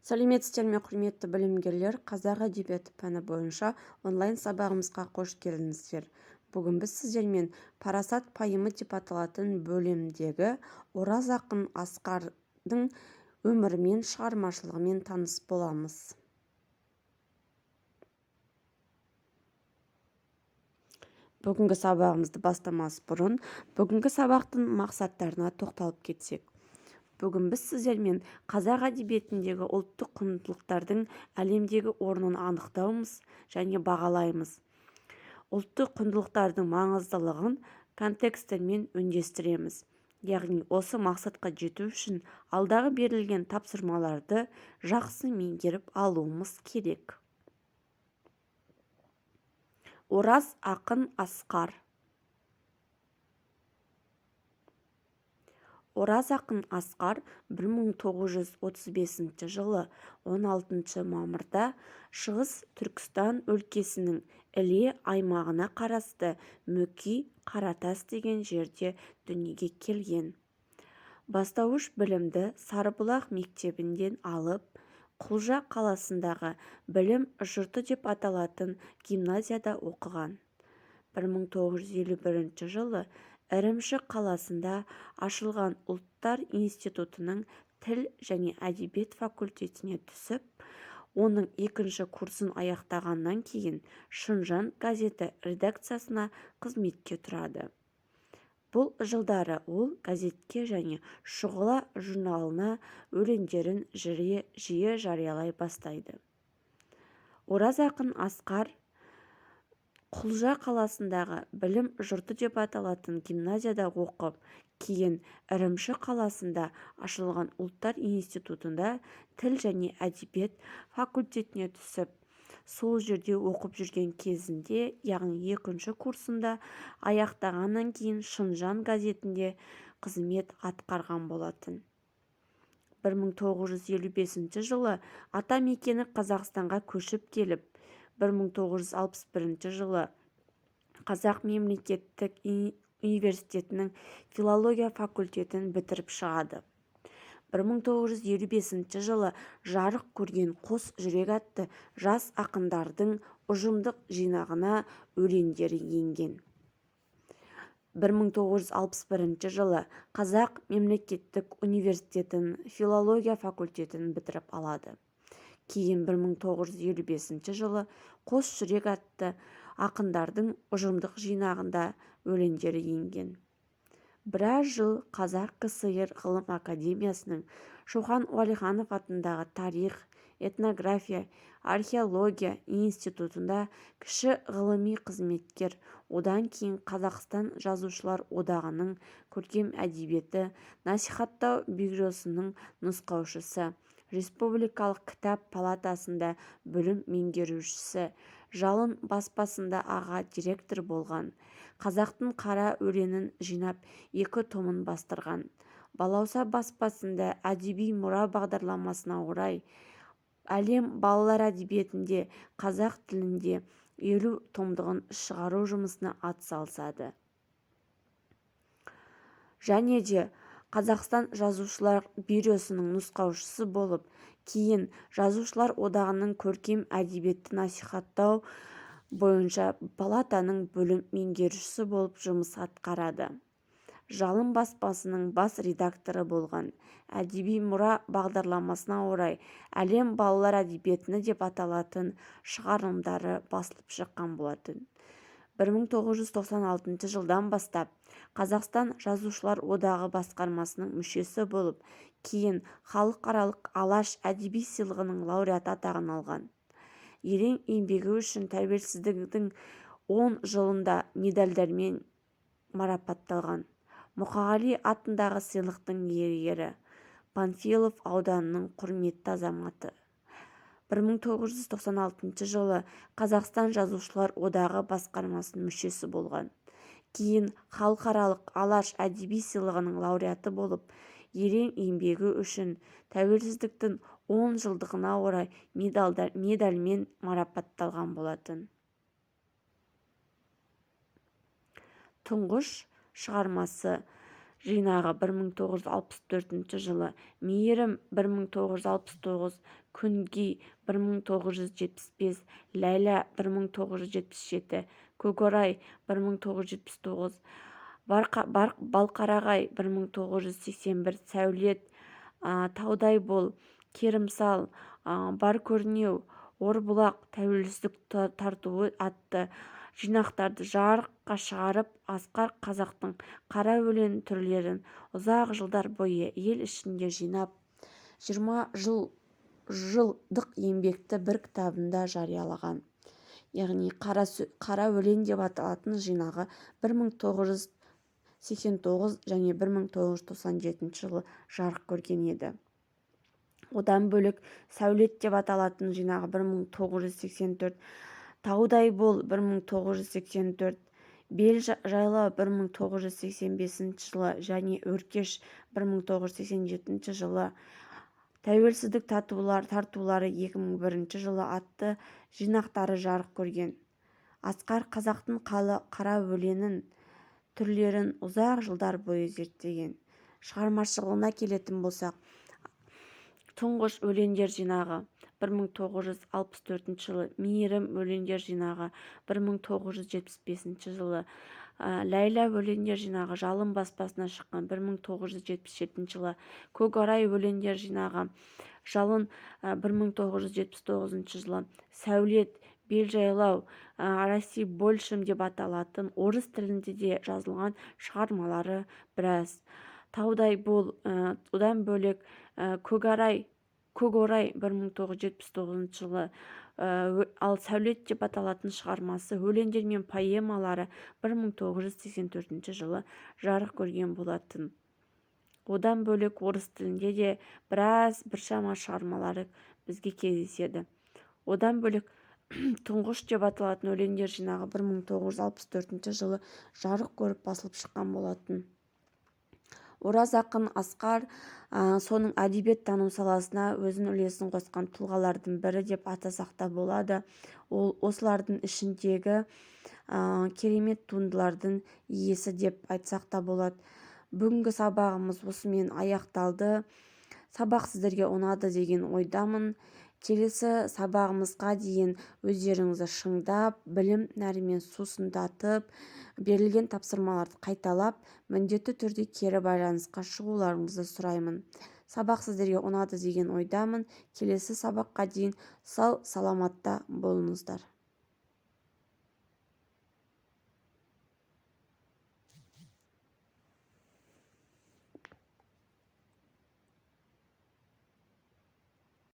Сәлеметсіздер ме, құрметті білімгерлер! Қазақ әдебиеті пәні бойынша онлайн сабағымызға қош келдіңіздер. Бүгін біз сіздермен «Парасат пайымы» деп аталатын бөлімдегі Ораз ақын Асқардың өмірімен, шығармашылығымен таныс боламыз. Бүгінгі сабағымызды бастамас бұрын, бүгінгі сабақтың мақсаттарына тоқталып кетсек. Бүгін біз сіздермен қазақ әдебиетіндегі ұлттық құндылықтардың әлемдегі орнын анықтауымыз және бағалаймыз. Ұлттық құндылықтардың маңыздылығын контекстермен үндестіреміз. Яғни осы мақсатқа жету үшін алдағы берілген тапсырмаларды жақсы меңгеріп алуымыз керек. Ораз ақын Асқар. Ораз ақын Асқар 1935 жылы 16 мамырда Шығыс Түркістан өлкесінің Іле аймағына қарасты Мөкей Қаратас деген жерде дүниеге келген. Бастауыш білімді Сарыбұлақ мектебінен алып, Құлжа қаласындағы білім жұрты деп аталатын гимназияда оқыған. 1951 жылы Ірімші қаласында ашылған Ұлттар институтының тіл және әдебиет факультетіне түсіп, оның екінші курсын аяқтағаннан кейін Шынжаң газеті редакциясына қызметке тұрады. Бұл жылдары ол газетке және Шұғыла журналына өлеңдерін жиі жариялай бастайды. Ораз ақын Асқар Құлжа қаласындағы білім жұрты деп аталатын гимназияда оқып, кейін Ірімші қаласында ашылған Ұлттар институтында тіл және әдебиет факультетіне түсіп, сол жерде оқып жүрген кезінде, яғни екінші курсында аяқтағаннан кейін Шынжаң газетінде қызмет атқарған болатын. 1955 жылы ата мекені Қазақстанға көшіп келіп, 1961 жылы Қазақ мемлекеттік университетінің филология факультетін бітіріп шығады. 1955 жылы жарық көрген «Қос жүрек» атты жас ақындардың ұжымдық жинағына өлеңдері енген. 1961 жылы Қазақ мемлекеттік университетінің филология факультетін бітіріп алады. Кейін 1955 жылы «Қос жүрек» атты ақындардың ұжымдық жинағында өлеңдері енген. Біраз жыл Қазақ КСР Ғылым академиясының Шоқан Уәлиханов атындағы тарих, этнография, археология институтында кіші ғылыми қызметкер, одан кейін Қазақстан Жазушылар одағының көркем әдебиетті насихаттау бюросының нұсқаушысы, Республикалық кітап палатасында бөлім меңгерушісі, Жалын баспасында аға директор болған. Қазақтың қара өлеңін жинап, 2 томын бастырған. Балауса баспасында әдеби мұра бағдарламасына орай әлем балалар әдебиетінде қазақ тілінде 50 томдығын шығару жұмысына атсалысады. Және де Қазақстан Жазушылар бюросының нұсқаушысы болып, кейін Жазушылар одағының көркем әдебиетті насихаттау бойынша палатаның бөлім меңгерушісі болып жұмыс атқарады. Жалын баспасының бас редакторы болған. Әдеби мұра бағдарламасына орай әлем балалар әдебиетіні деп аталатын шығарылымдары басылып шыққан болатын. 1996 жылдан бастап Қазақстан Жазушылар одағы басқармасының мүшесі болып, кейін Халықаралық Алаш әдеби сыйлығының лауреаты атағын алған. Ерен еңбегі үшін тәуелсіздігінің 10 жылында медальдармен марапатталған. Мұқағали атындағы сыйлықтың иегері, Панфилов ауданының құрметті азаматы. 1996 жылы Қазақстан Жазушылар одағы басқармасының мүшесі болған. Кейін Халықаралық Алаш әдеби сыйлығының лауреаты болып, ерен еңбегі үшін тәуелсіздіктің 10 жылдығына орай медальмен марапатталған болатын. Тұңғыш шығармасы жинағы 1964 жылы, Мейірім 1969, Күнгей 1975, Ләйлә 1977, Көкорай 1979, Балқарағай 1981, Сәулет, Таудай бол, Керімсал, Баркөрнеу, Орбұлақ, Тәуелсіздік тартуы атты жинақтарды жарыққа шығарып, Асқар қазақтың қара өлең түрлерін ұзақ жылдар бойы ел ішінде жинап, 20 жылдық еңбекті бір кітабында жариялаған. Яғни «Қара өлең» деп аталатын жинағы 1989 және 1997 жылы жарық көрген еді. Одан бөлек «Сәулет» деп аталатын жинағы 1984, «Таудай бол» 1984, «Бел жайлау» 1985 жылы және «Өркеш» 1987 жылы, «Тәуелсіздік тартулары» 2001 жылы атты жинақтары жарық көрген. Асқар қазақтың қара өлеңін түрлерін ұзақ жылдар бойы зерттеген. Шығармашылығына келетін болсақ, «Тұңғыш» өлеңдер жинағы 1964 жылы, «Мейірім» өлеңдер жинағы 1975 жылы, «Ләйлә» өлеңдер жинағы «Жалын» баспасына шыққан 1977 жылы, «Көкорай» өлеңдер жинағы «Жалын» 1979 жылы, «Сәулет», «Бел жайлау», «России большим» деп аталатын орыс тілінде де жазылған шығармалары біраз. «Таудай бол», одан бөлек «Көкорай» 1979 жылы, ал «Сәулет» деп аталатын шығармасы, өлеңдер мен поэмалары 1984 жылы жарық көрген болатын. Одан бөлек орыс тілінде де біраз, біршама шығармалары бізге кездеседі. Одан бөлек «Тұңғыш» деп аталатын өлеңдер жинағы 1964 жылы жарық көріп, басылып шыққан болатын. Ораз ақын Асқар соның әдебиеттану саласына өзінің үлесін қосқан тұлғалардың бірі деп атасақ та болады. Ол осылардың ішіндегі керемет туындылардың иесі деп айтсақ та болады. Бүгінгі сабағымыз осымен аяқталды. Сабақ сіздерге ұнады деген ойдамын. Келесі сабағымызға дейін өздеріңізді шыңдап, білім нәрімен сусындатып, берілген тапсырмаларды қайталап, міндетті түрде кері байланысқа шығуларыңызды сұраймын. Сабақ сіздерге ұнады деген ойдамын. Келесі сабаққа дейін сау саламатта болыңыздар.